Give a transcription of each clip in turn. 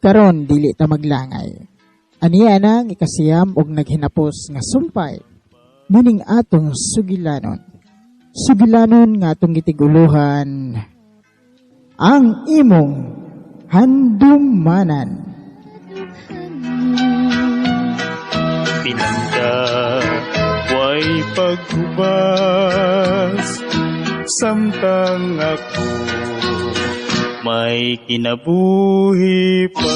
Karon dili ta maglangay. Aniya na ang ikasiyam og naghinapos nga sumpay nining atong sugilanon. Sugilanon nga atong gitiguluhan ang imong handumanan. Pinangga way paghubas samtang ako may kinabuhi pa.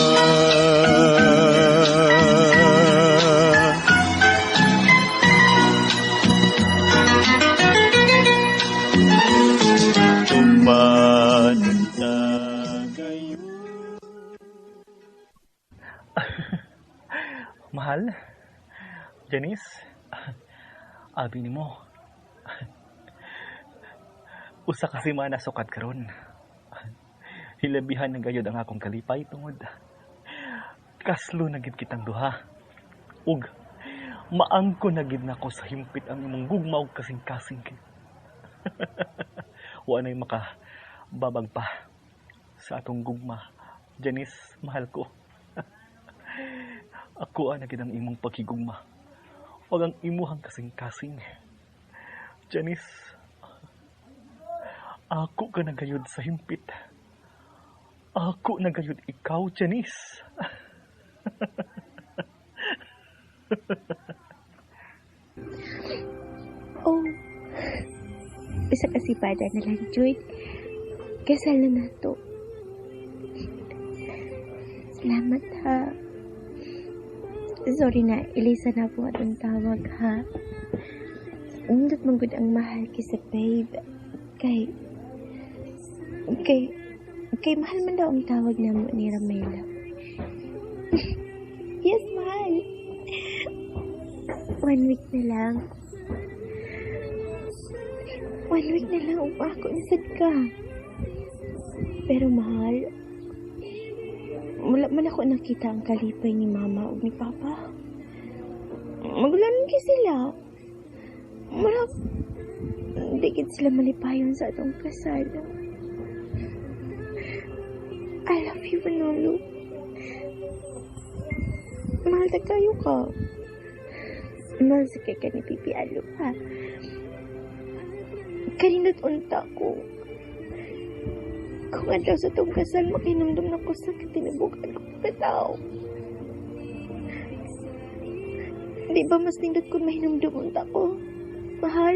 Tuman na gayon. Mahal? Janice? Abi nimo. Usa ka semana sukad karon. Hilabihan na gayud ang akong kalipay tungod kaslo na gid kitang duha. Ug maangko na gid nako sa himpit ang imong gugma ug kasing-kasing. Wa nay makababag pa sa atong gugma. Janice, mahal ko. Ako na gid ang imong pagkigugma. Ug ang imuhang kasing-kasing. Janice, ako ka na gayud sa himpit. Ako na gayud ikaw, Janice. Oh, isa kasi pada na lang, Jude. Kasal na nato. Salamat, ha. Sorry na, Elisa na po atong tawag, ha. Nindot man gud ang mahal kisa, babe. Kay, kay, kay mahal man daw ang tawag namo ni Ramela. Yes, mahal. 1 week na lang. 1 week na lang ug ako nasad ka. Pero mahal, wala man ako nakita ang kalipay ni Mama ug ni Papa. Magulanon kay sila. Murag, di gid sila malipayon sa atong kasal. I love you, Manolo. Mahal ta kayo ka. Mahal sa kay ka ni Pipi Alo, ha? Kaninot unta ko. Kung adlaw sa tong kasal, makinumdum na ko sa katinibugan ko katao. Di ba mas nindot kung mahinumdum unta ko? Mahal?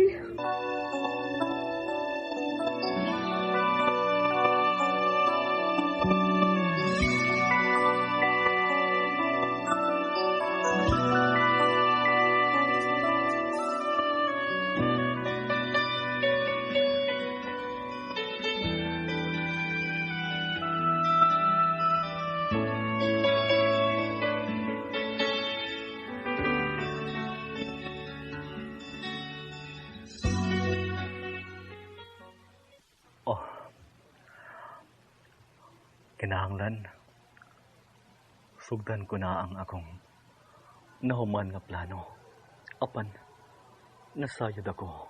Oh. Kinahanglan, sugdan ko na ang akong nahuman nga plano. Apan, nasayod ako.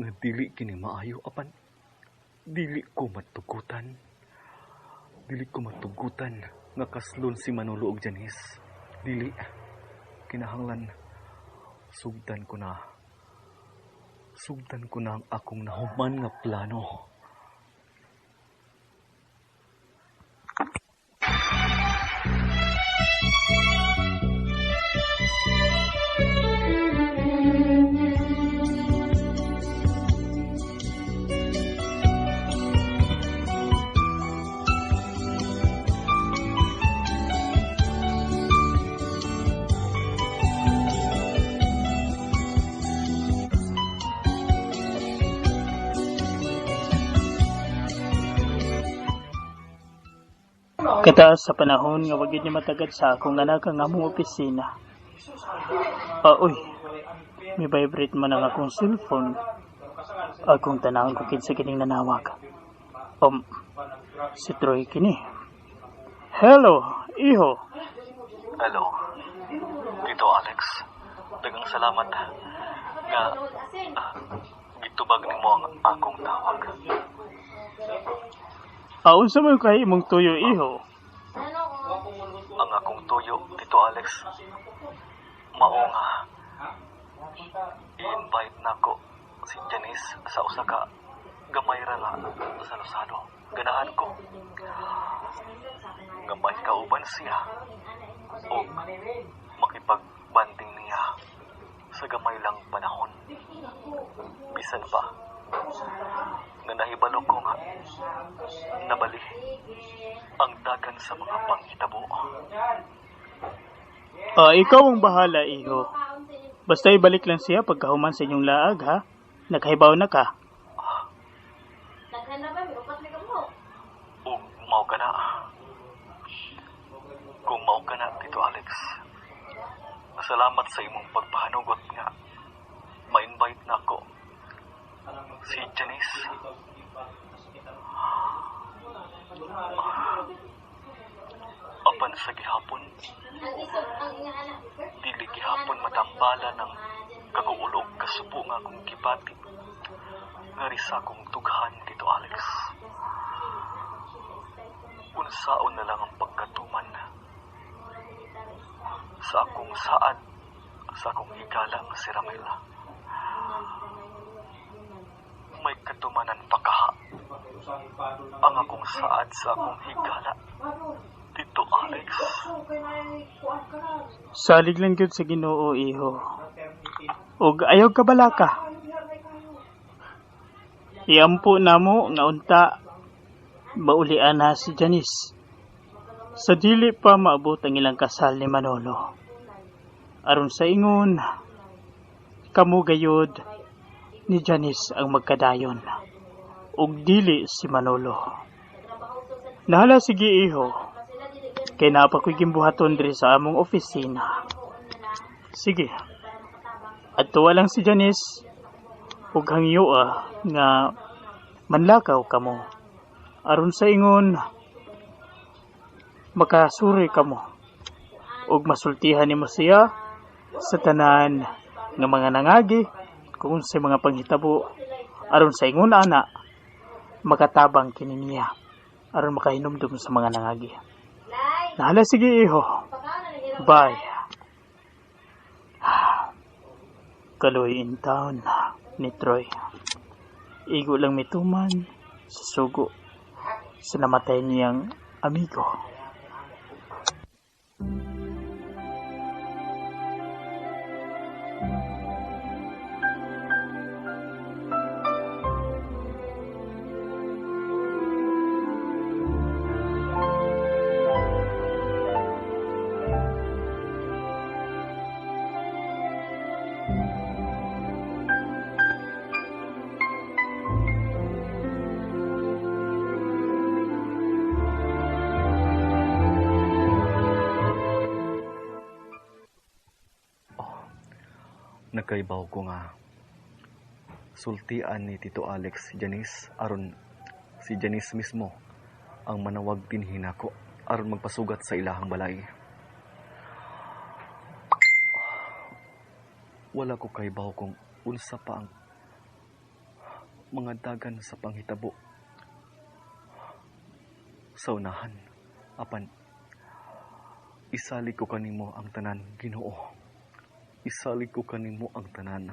Nga dili kini maayo, apan, dili ko matugutan. Dili ko matugutan nga kaslon si Manolo og Janice. Dili. Kinahanglan, sugdan ko na. Sugdan ko na ang akong nahuman nga plano. Kataas sa panahon nga wagid niya matagad sa akong anak ang among opisina. Uy, may vibrate man ang akong cellphone. Akong tanahon ko kinsa kining nanawag. Si Troy kini. Hello, iho. Hello, Tito Alex. Daghang salamat nga gitubag nimo ang akong tawag. Unsa man kay imong tuyo, iho? Ang akong tuyo, Tito Alex, mao nga i-invite nako si Janice sa usa ka gamay ra nga salo-salo. Ganahan ko nga may kauban siya o makipagbanding niya sa gamay lang panahon. Bisan pa nga nahibalo ko nga nabali ang dagan sa mga panghitabo. Ikaw ang bahala, iho. Basta ibalik lang siya pagkahuman sa inyong laag, ha? Nakahibaw na ka. Ug mao ka na. Kung mao ka na, Tito Alex, salamat sa imong pagpahanugot nga ma-invite na ako si Janice. Apan sa gihapon, dili gihapon matambala ng kaguulog kasubo nga akong gibati ngari sa akong tughan, Tito Alex. Unsaon na lang ang pagkatuman sa akong saad, sa akong higala nga si Ramela. May katumanan pa kaha ang akong saad sa akong higala, Tito Alex. Salig lang gyud sa Ginoo, iho. Ug ayaw ka balaka. Iampo namo nga unta maulian na si Janice sa dili pa maabot ang ilang kasal ni Manolo. Aron sa ingon, kamo gayod ni Janice ang magkadayon ug dili si Manolo. Nahala sige iho, kay naa pa ko'y gimbuhaton diri sa among opisina. Sige, adtuwa lang si Janice ug hangyoa nga manlakaw kamo. Aron sa ingon, makasuri kamo ug masultihan nimo siya sa tanan nga mga nangagi kung unsay mga panghitabo aron sa ingon ana makatabang kini niya aron makahinumdum sa mga nangagi. Nahala sige iho. Bye. Kaloy in town ni Troy. Igo lang mituman sa sugo sa namatay niyang amigo. Nakaibaw ko nga sultian ni Tito Alex si Janice aron si Janice mismo ang manawag dinhi nako aron magpasugat sa ilahang balay. Wala ko kaibaw kung unsa pa ang mga dagan sa panghitabo sa unahan. Apan isalig ko kanimo ang tanan, Ginoo. Isalig ko kanimo ang tanan.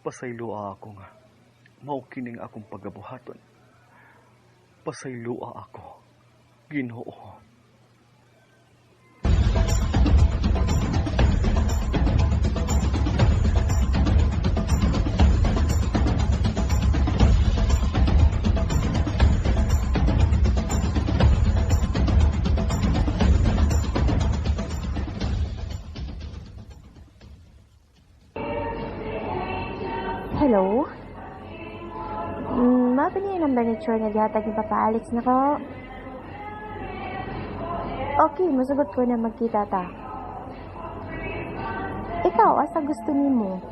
Pasayloa ako nga mao kining akong pagabuhaton. Pasayloa ako, Ginoo. Hello? Mao ba niya yung number ni Troy nga gihatag ni Papa Alex nako? Okay, masugot ko na magkita ta. Ikaw, asa gusto nimo?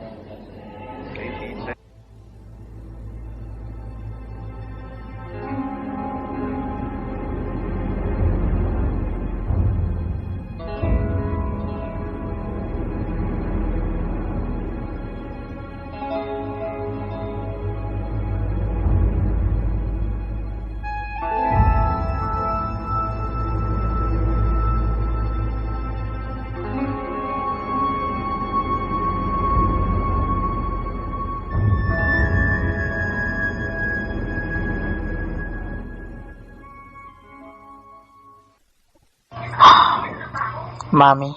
Mami,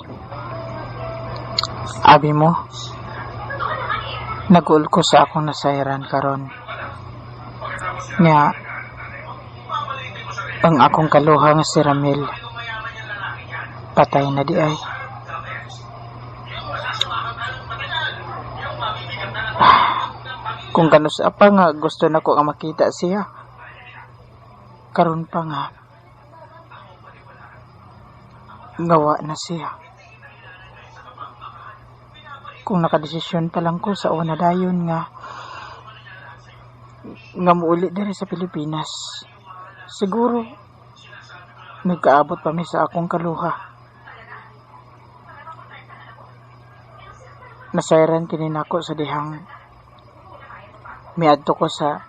abi mo, nag-uol ko sa akong nasayran karon. Nga, ang akong kaluha nga si Ramil, patay na di ay. Kung kanus pa nga gusto na ko nga makita siya, karon pa nga gawa na siya. Kung nakadesisyon pa lang ko sa una dayon nga muuli diri sa Pilipinas, siguro nagkaabot pa mi sa akong kaluha. Nasayran kini nako sa dihang miadto ko sa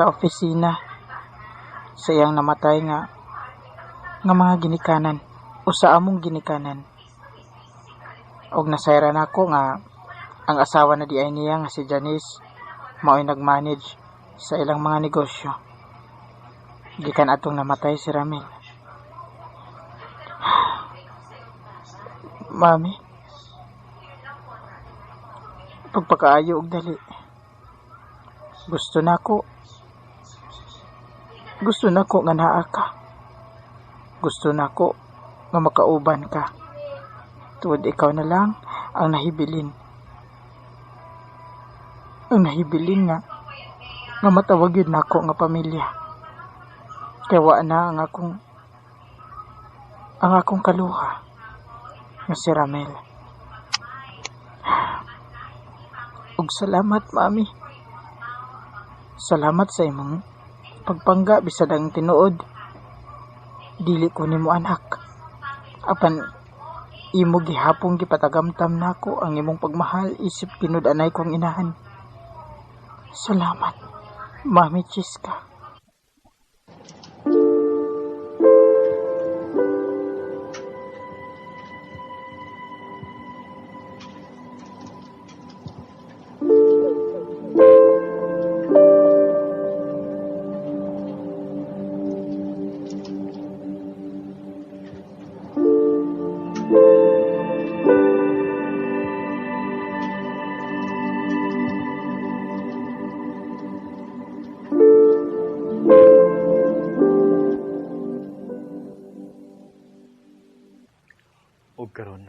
opisina sa iyang namatay nga mga ginikanan o sa among ginikanan. Og nasayran ako nga ang asawa na di ay niya nga si Janice mao'y nagmanage sa ilang mga negosyo. Gikan atong namatay si Ramil. Mami, pagpakaayo og dali. Gusto na ko nga naa ka. Gusto na ko nga makauban ka. Tuod ikaw na lang ang nahibilin. Ang nahibilin nga matawag yun nako nga pamilya. Kaya wa na ang akong kaluha nga si Ramil. Ug salamat, Mami. Salamat sa imong pagpangga bisag ang tinuod. Dili ko nimo anak. Apan imo gihapong gipatagamtam nako ang imong pagmahal isip tinud-anay kong inahan. Salamat, Mami Chiska. Og karon,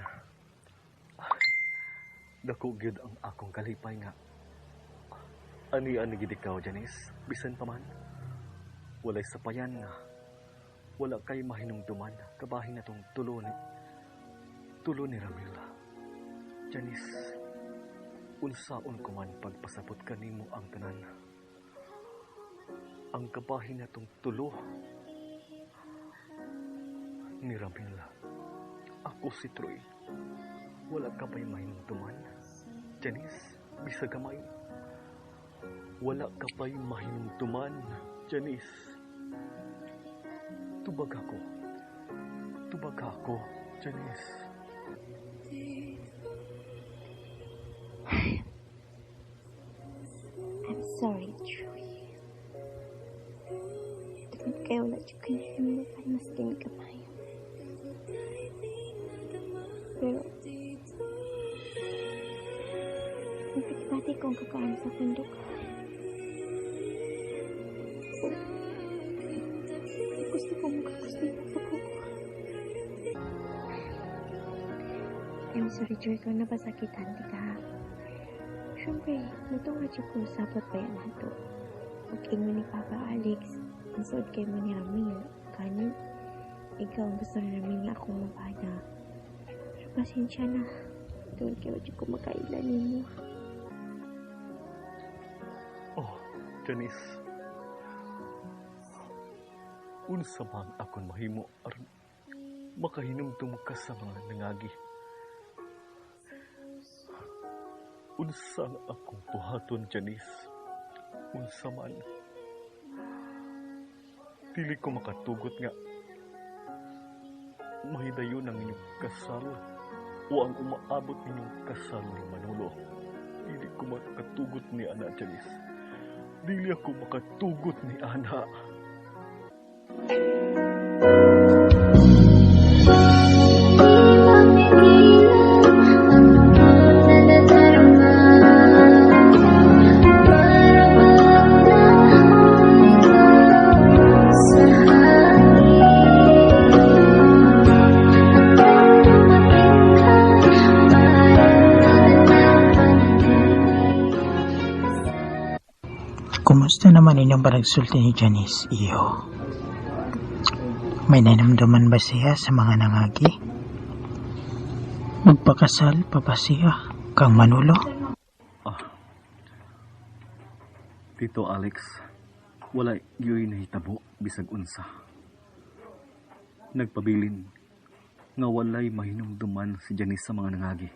dako gyud ang akong kalipay nga ani-ani gid ikaw, Janice, bisan pa man walay sapayan nga wala kay mahinumduman kabahin na tong tulo ni Ramil. Janice, unsaon ko man pagpasabot kanimo ang tanan, ang kabahin na tong tulo ni Ramil. Ako si Troy. Wala ka ba'y mahinumduman? Janice, bisa gamay. Wala ka ba'y mahinumduman, Janice? Tubag ako. Tubag ako, Janice. I'm sorry, Troy. Tungod kayo wala siya kinahimutan maskin kamay. Pero, napatipati kong kakaan sa kundok. Gusto ko makakustin sa kuko. I'm sorry, Joy, kung napasakitan kita. Siyempre, mutunga siya ko sapot pa yan nato. Mag-ingon ni Papa Alex, ang suod kay mo ni Ramil. Kanin, ikaw ang gusto ni Ramil nga akong mabada. Pasensya na. Tungod kayo di ko makaila nimo. Oh, Janice. Unsa man akong mahimo aron makahinumdum ka sa mga nangagi. Unsa ang akong buhaton, Janice? Unsa man? Dili ko makatugot nga mahidayon ang inyong kasal o ang umaabot ninyong kasal ni Manolo. Dili ko makatugot ni Ana, Janice. Dili ako makatugot ni Ana. Kumusta naman inyong panagsulti ni Janice, iho? May nanamdaman ba siya sa mga nangagi? Magpakasal pa ba siya kang Manolo? Tito Alex, wala yo'y nahitabo bisag unsa. Nagpabilin nga walay mahinumduman si Janice sa mga nangagi.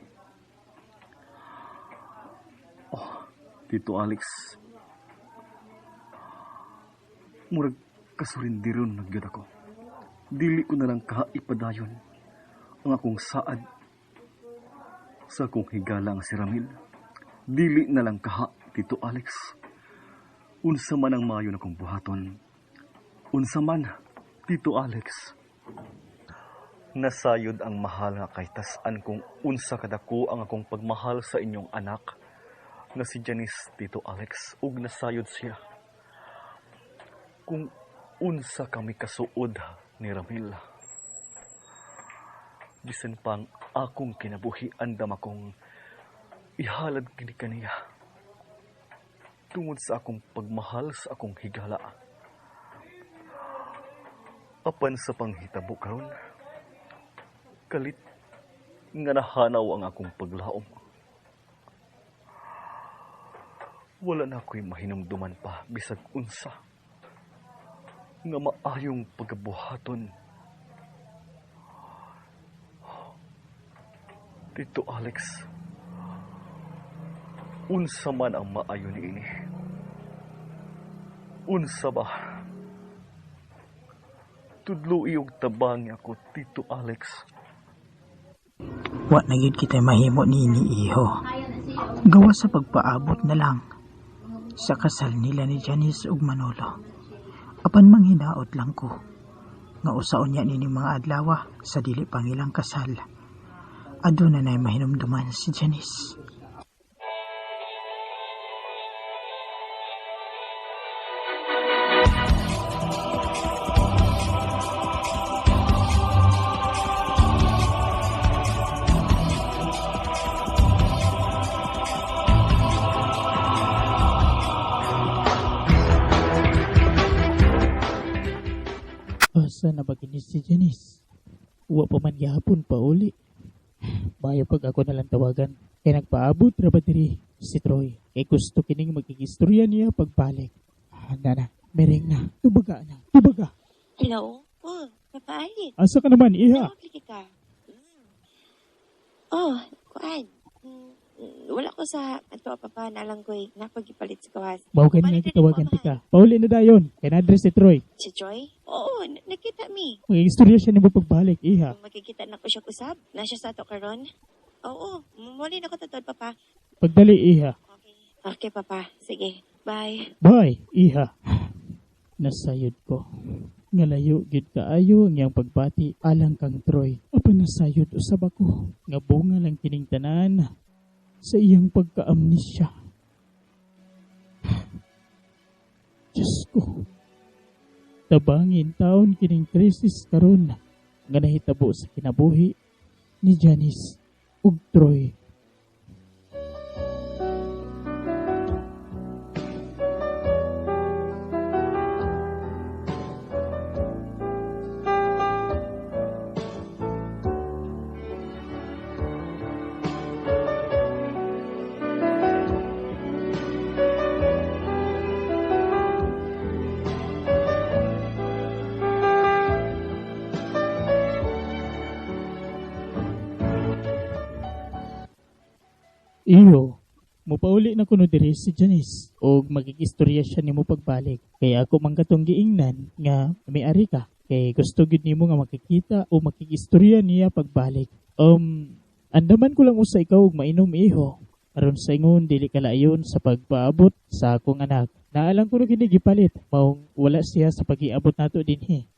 Oh, Tito Alex, murag kasurindiron na gyud ako. Dili ko na lang kaipadayon ang akong saad sa akong higala nga si Ramil. Dili na lang kaha, Tito Alex. Unsa man ang maayo na kong buhaton. Unsa man, Tito Alex. Nasayod ang mahal nga kay tas-an kung unsa kadako ang akong pagmahal sa inyong anak nga si Janice, Tito Alex, ug nasayod siya kung unsa kami kasuod ni Ramil. Bisan pang akong kinabuhi, andam akong ihalad kini kaniya tungod sa akong pagmahal sa akong higala. Apan sa panghitabo karon, kalit nga nahanaw ang akong paglaom. Wala na ako'y mahinumduman pa bisag unsa nga maayong pagabuhaton. Tito Alex, unsa man ang maayo niini? Unsa ba? Tudlo iyog tabangi ako, Tito Alex. Wa na gyud kita mahimo niini, iho. Gawa sa pagpaabot na lang sa kasal nila ni Janice ug Manolo. Apan manghinaot lang ko nga usaon niya nining mga adlaw sa dili pangilang kasal. Aduna na'y mahinumduman si Janice. Asa na ba kini si Janice? Wa pa man gihapon pa uli. Bayo pag ako nalang tawagan. Kay nagpaabot ra ba diri si Troy. Kay gusto kining magigistorya niya pagbalik. Handa na, mereng na, tubaga na, tubaga. Hello? Oh, Papa Alex. Asa ka naman, iha? Tawag lagi ka. Oh, kuan. Wala ko sa ato, Papa, nalang ko'y napagipalit sa kawas. Mao kay nga Balik na gitawagan ko, tika. Pauli na dayon. Kay na-address si Troy. Si Troy? Oo, nakita mi. Magigistorya siya nimo pagbalik, iha. Magkikita na ko siya kusab. Na siya sa ato karon. Oo, muli na ko tatod, Papa. Pagdali, iha. Okay. Okay, Papa. Sige. Bye. Bye, iha. Nasayod ko. Ngalayo gid kaayo ang iyang pagbati alang kang Troy. Apan nasayod usab ako. Nga bunga lang kining tanan sa iyang pagka-amnesia. Diyos ko. Tabangin taon kining krisis karon nga nahitabo sa kinabuhi ni Janice ug Troy. Iyo, mupauli na kuno diri si Janice og magigistorya siya nimo pagbalik. Kay ako man katong giingnan nga may-ari ka. Kay gusto gyud nimo nga makikita o makigistorya niya pagbalik. Andaman ko lang usa ikaw og mainom, iho. Aron sa ingon dili ka laayon sa pagpaabot sa akong anak. Naalang ko na kini gipalit, maong wala siya sa pagiabot nato dinhi.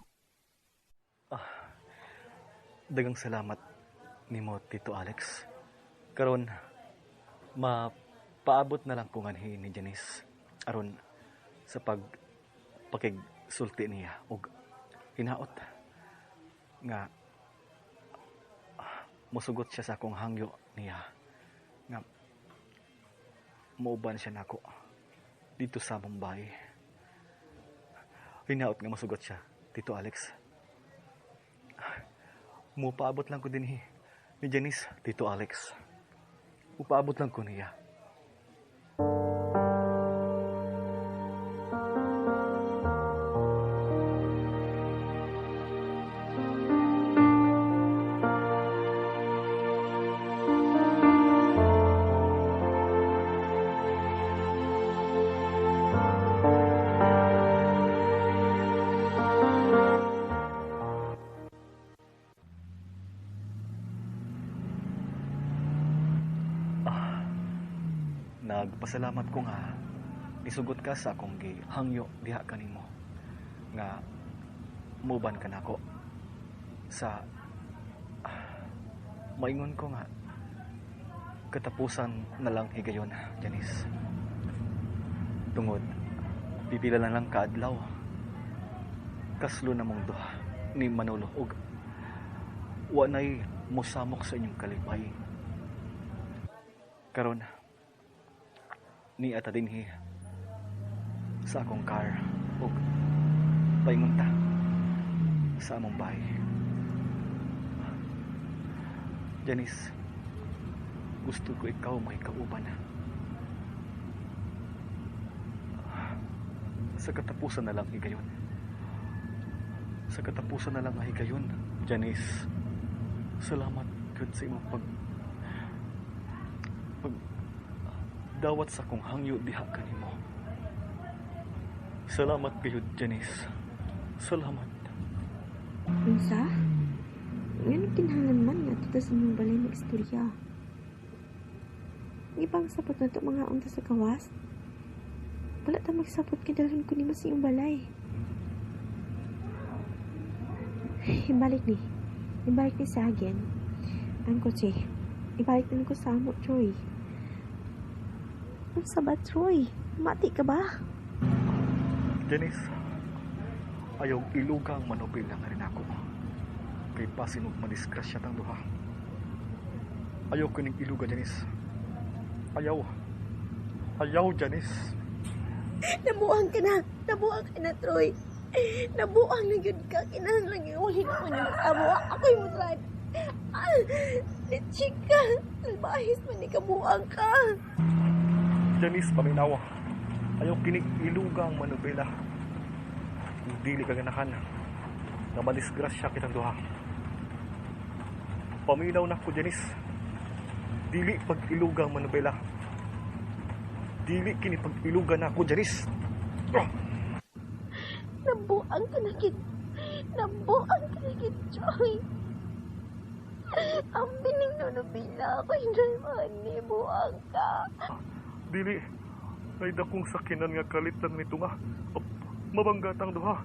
Dagang salamat nimo, Tito Alex. Karon mapaabot na lang ko nganhi ni Janice aron sa pagpakigsulti niya og hinaot nga mosugot siya sa akong hangyo niya nga mauban siya nako dito sa Mumbai. Hinaot nga masugot siya, Tito Alex. Mupaabot lang ko din ni Janice, Tito Alex. Mupaabot lang ko niya. Nagpasalamat ko nga isugot ka sa akong gihangyo diha kanimo nga muban ka nako sa maingon ko nga katapusan na lang higayon, Janice. Tungod pipila na lang kaadlaw kaslo na mong duha ni Manolo og wa nay mosamok sa inyong kalipay. Karon ni ata dinhi sa akong car og paingon ta sa among bahay. Janice, gusto ko ikaw may kauban. Sa katapusan na lang higayon. Sa katapusan na lang higayon, Janice. Salamat gud sa imong pag dawat sa kong hangyo diha kanimo. Salamat gayud, Janice. Salamat. Unsa? Nganong kinahanglan man nga adto sa inyong balay mag-istorya? Gipang sapot na to mga unta sa gawas. Wala ta magsapot kay dalhon ko nimo sa iyong balay. Ibalik ni. Ibalik ni sa akin. Ang kotse. Ibalik na ko sa amo, Troy. Unsa ba, Troy? Mati ka ba? Janice, ayaw iluga ang manobela nga rin ako. Kay pasinog madisgrasya tang duha. Ayaw kining iluga, Janice. Ayaw. Ayaw, Janice. Nabuang ka na. Nabuang ka na, Troy. Nabuang na yun ka. Kinahanglan yun. Wala na ko niyo sa amo. Ako'y mo drive. Ah, lechik ka. Salbahis man ni kabuang ka. Janice, paminawa. Ayaw kinig iluga ang manobela. Dili ka ganahan. Na madisgrasya kitang duha. Paminaw na ko, Janice. Dili pag-iluga ang manobela. Dili kini pag-iluga na ako, Janice. Ah! Nabuang ka na kit. Nabuang ka na kit, Troy. Ang bining nonobela ako, driver ni buang ka. Dili. Ay dakong sakinan nga kalit lang nito nga. Mabanggatang duha.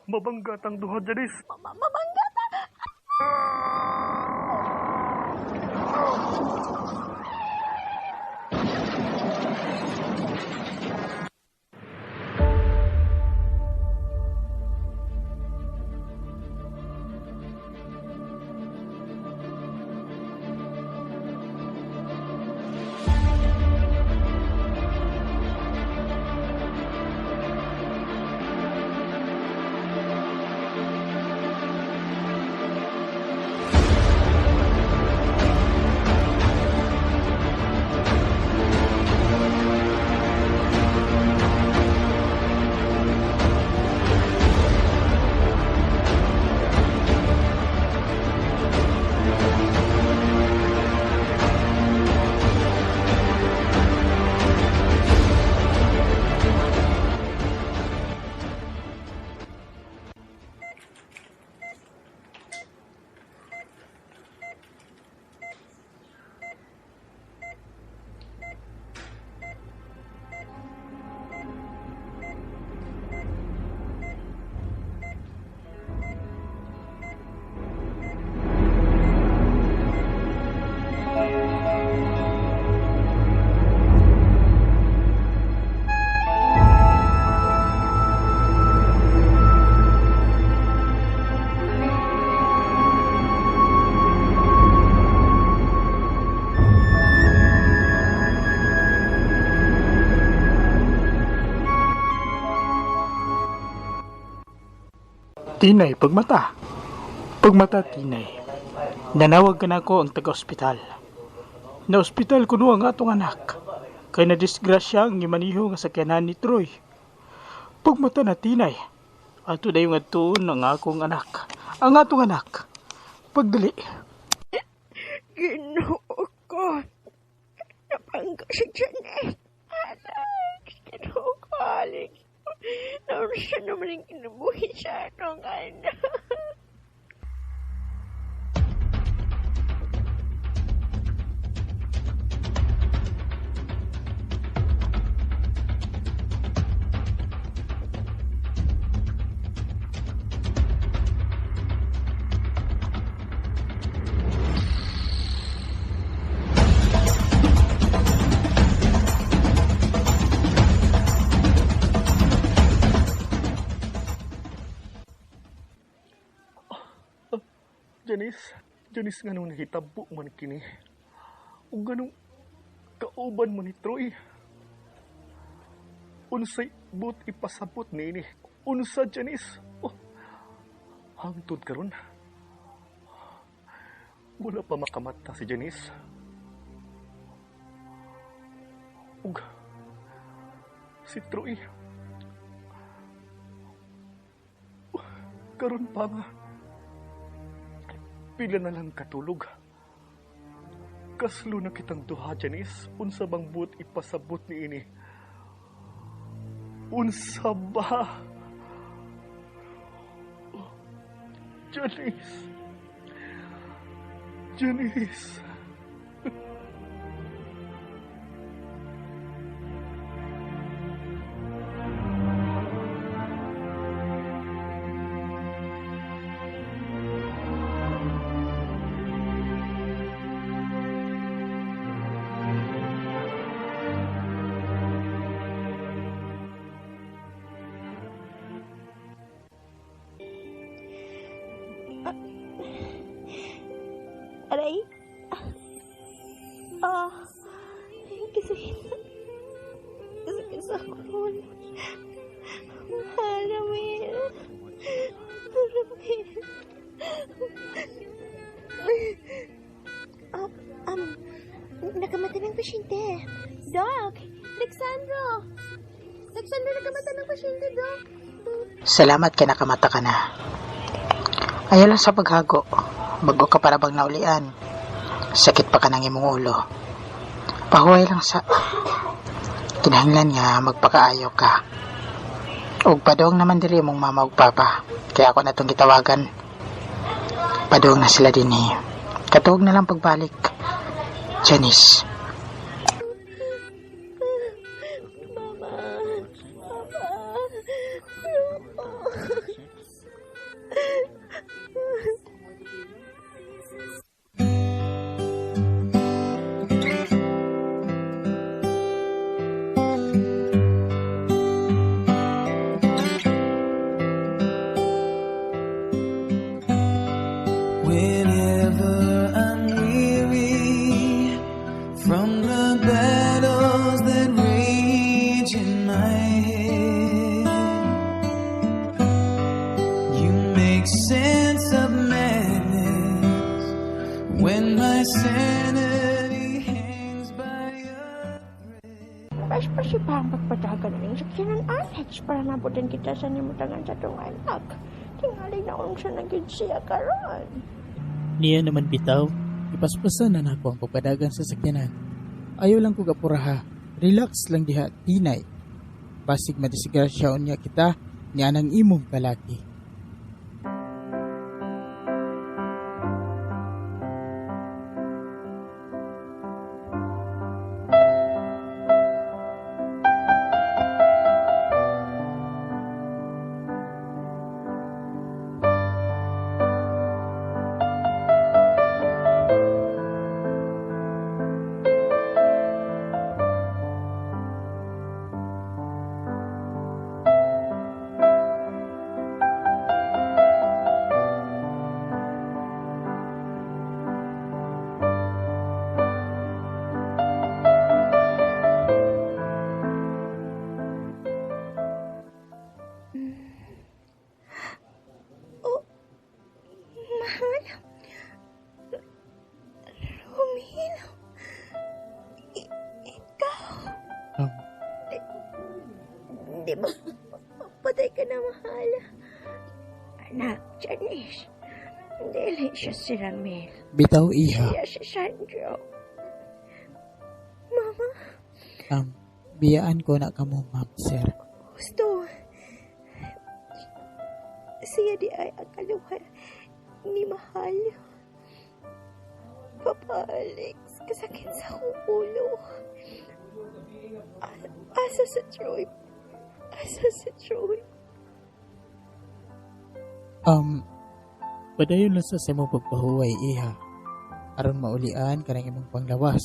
Mabanggatang duha, Janice. Mabanggatang! Tinay, pagmata. Pagmata, Tinay. Nanawag ka na ako ang taga-ospital. Na-ospital ko ang atong anak. Kay na-disgrasya ang gimaniho nga sakyanan ni Troy. Pagmata na, Tinay. Ato na yung atuon ang akong anak. Ang atong anak. Pagdali. Ginoo ko. Napangga si Janet. Alex, ginoo ko, Alex. Nauna naman ang kinabuhi sa atong anak. Janice, Janice, nga nung nahitabo man kini. Ug ganong kauban mo ni Troy. Unsay but ipasabot niini. Unsa, Janice? Oh, hangtod karon. Wala pa makamata si Janice. Ug si Troy. Karon pa nga. Pila na lang katulog. Kaslo na kitang duha, Janice. Unsa bang buot ipasabot ni ini? Unsa ba? Oh, Janice. Janice. Aray. Ah. Kasakit. Kasakit sa akong. Mahal, Ramil. Ramil. Ah, nakamata ng pasyente. Doc! Alexandro! Alexandro, nakamata ng pasyente, Doc. Salamat kay nakamata ka na. Ayaw lang sa paghago. Bago ka para bang naulian. Sakit pa ka ng imong ulo. Pahuway lang sa... Kinahanglan nga magpakaayo ka. Og padong naman diri imong mama ug papa. Kaya ako na itong gitawagan. Padong na sila dinhi. Katuog na lang pagbalik. Janice. Mama. Papa. Ayoko. Whenever I'm weary from the battles that rage in my head, you make sense of madness when my sanity hangs by a Paspasi pa ang pagpadagan ng sakyanan, Alex, para mabutan kita sa nimutangan sa itong anak. Tingali na unsa na gid siya karon. Niya naman bitaw, ipaspasan na nako ang pagpadagan sa sakyanan. Ayaw lang ko gapuraha, relax lang diha, Tinay. Basig madisgrasya unya kita, niya nang imong kalaki. Di ba, patay ka na, mahal. Anak, Janice, dili siya si Ramil. Bitaw, iha. Siya si Sandro. Mama, Biyaan ko na kamo, ma'am, sir. Gusto. Siya di ay ang kaluha ni Mahal. Papa Alex, kasakit sa akong ulo. Asa sa Troy? Asa sa Troy? Padayon lang sa imong pagpahuway, iha. Aron maulian ka ng imong panglawas.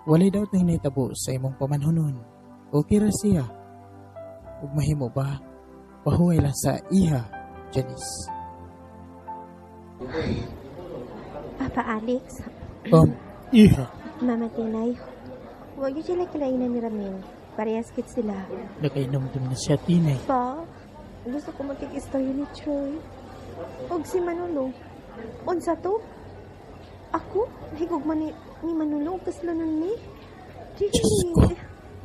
Walay daw tayong nahitabo sa imong pamanhunon. Okay ra siya. Ug mahimo ba? Pahuway lang sa iha, Janice. Papa Alex, Iha. Mama Tinay, huwag niyo sila kilainan ni Ramil. Parehas kit sila. Nakainomdom na siya, Tinay. Pa, gusto ko makikistorya ni Troy. Og si Manolo. Unsa to? Ako? Higugma ni Manolo og kaslonon ni? Dili. Diyos ko.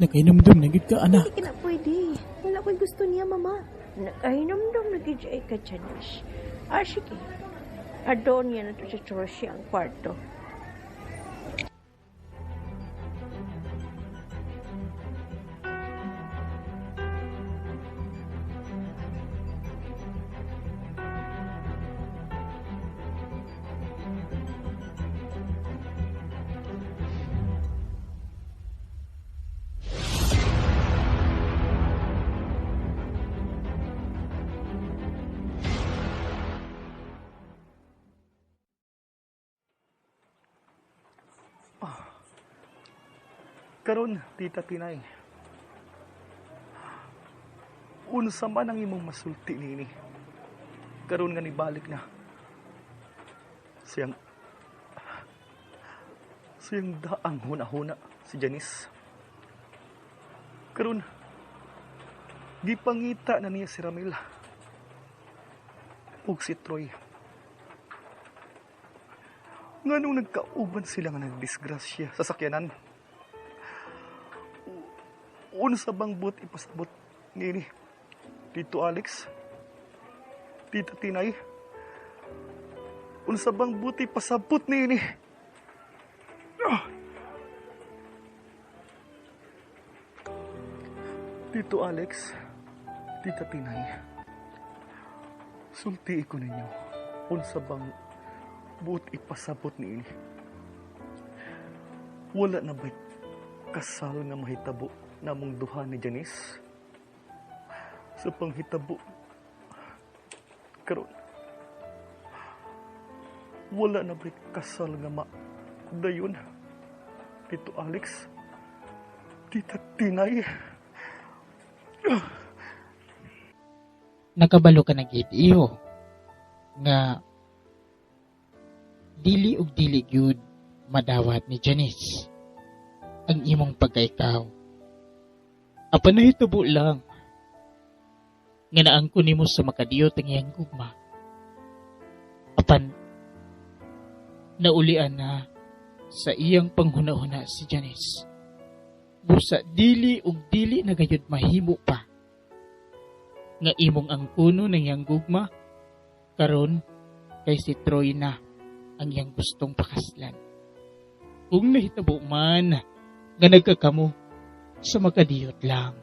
Nakainomdom na gid ka, anak. Hindi ka na pwede. Wala ko'y gusto niya, mama. Nakahinomdom na gid siya ka, Janice. Ah, sige. Adon niya na to sa Troy ang kwarto. Karon, Tita Tinay, unsa man ang imong masulti niini? Karon nga nibalik na. Siyang daang huna-huna si Janice. Karon, gipangita na niya si Ramil ug si Troy. Nganong nagkauban sila nga nagdisgrasya sa sakyanan? Unsa bang but ipasabot niini? Tito Alex? Tita Tinay? Unsa bang buti pasabot niini? Tito Alex, Tita Tinay, sulti ko ninyo, unsa bang buot ipasabot niini? Wala na ba'y kasal nga mahitabo namong duha ni Janice? Sa panghitabo karon, wala na ba'y kasal nga madayon? Tito Alex, Tita Tinay. Nakabalo ka na gid, iho, nga dili og dili gyud madawat ni Janice ang imong pagkaikaw. Apan nahitabo lang nga naangko nimo sa makadiyot ang iyang gugma. Apan naulian na sa iyang panghuna-huna si Janice. Busa dili og dili na gayud mahimo pa nga imong angkuno ng iyang gugma karon kay si Troy na ang iyang gustong pakaslan. Kung nahitabo man nga nagkakamo sa makadiyot lang.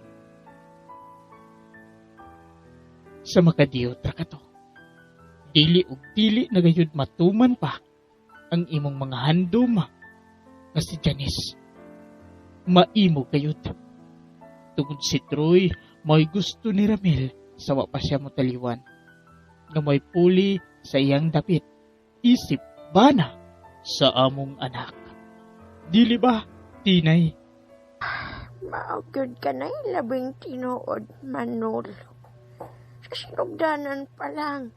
Sa makadiyot ra kato. Dili og dili na gayud matuman pa ang imong mga handom nga si Janice. Maimo kayod. Tungod si Troy, may gusto ni Ramil sa wa pa siya motaliwan. Nga may puli sa iyang dapit. Isip bana sa among anak. Dili ba, Tinay? Maugod ka na labing tinuod, Manolo. Sa sinugdanan pa lang,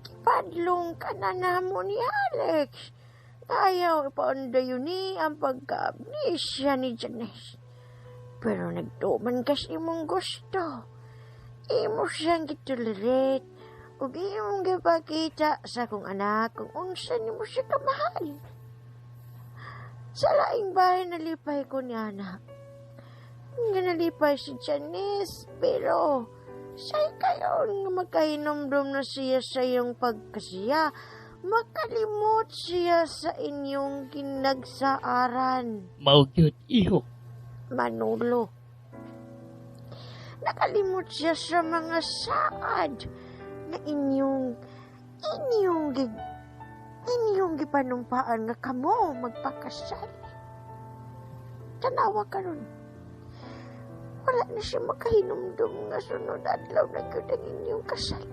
kipadlong ka na namo ni Alex. Ayaw ipaundayo ni ang pagka-amnesia ni Janice. Pero nagtuman kas imong gusto. Imo siyang gitolerate ug imong gipakita sa akong anak kung unsa nimo siya kamahal. Sa laing bahay nalipay ko ni anak. Nga nalipay si Janice, pero say kayon nga magkahinomdom na siya sa iyong pagkasiya, makalimot siya sa inyong ginagsaaran. Mao gyud, iho. Manolo, nakalimot siya sa mga saad na inyong gipanumpaan nga kamo magpakasal. Tanawa karon. Wala na siya makahinumdum nga sunod adlaw na gyud ang inyong kasal.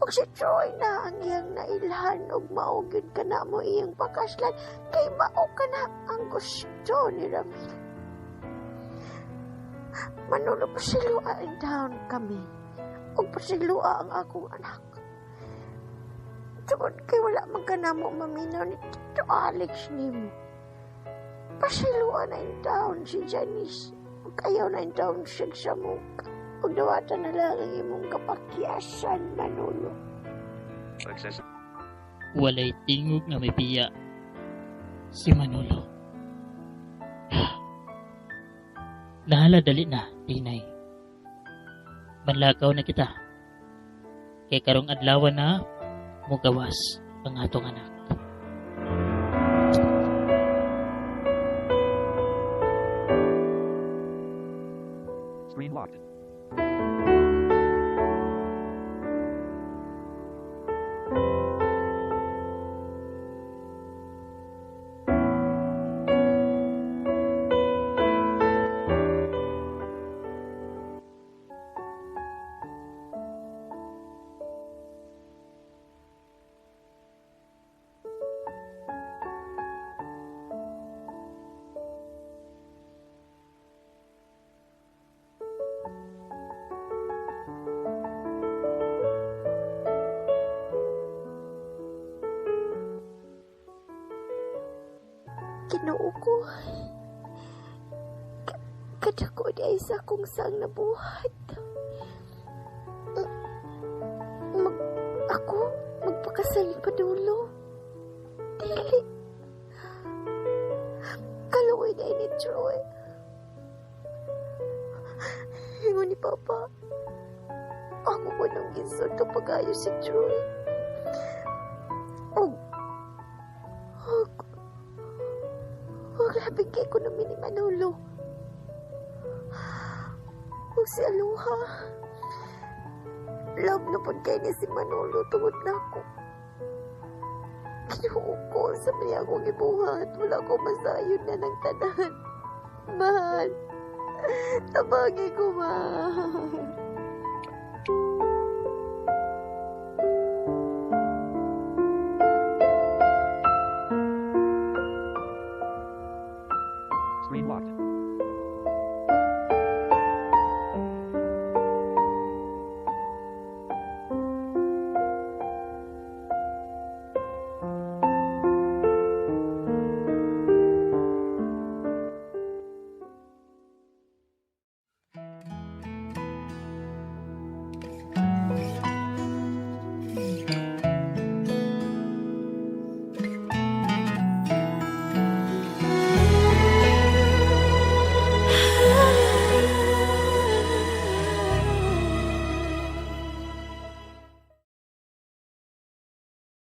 Ug si Troy na ang iyang nailhan ug mao gyud ka na mo iyang pakaslan kay mao ka na ang gusto ni Ramil. Manolo, pasilua in town kami. Ug pasilua ang akong anak. Tungod kay wala man ka namo maminaw ni Tito Alex nimo. Pasilua na in town si Janice. Ug ayaw na in town siya sa muka. Ug dawatan na lang ang imong kapakyasan, Manolo. Walay tingog nga may biya si Manolo. Nahala, dali na, Tinay. Manlakaw na kita. Kay karong adlaw na mugawas ang atong anak. Screen locked. Ginoo ko. Kadako di ay sa akong sang nabuhat. Ako, magpakasal padulo. Dili. Kaluoy di ay ni Troy. Ingon ni Papa, ako ko nang gisod kapag ayo si Troy. Grabe kay ko namin ni Manolo. Kung si Aloha, love na po kay ni si Manolo tungod na ako. Kinuho ko sa mga akong ibuhat. Wala ko masayon na ng tanan. Mahal. Tabagi ko, mahal.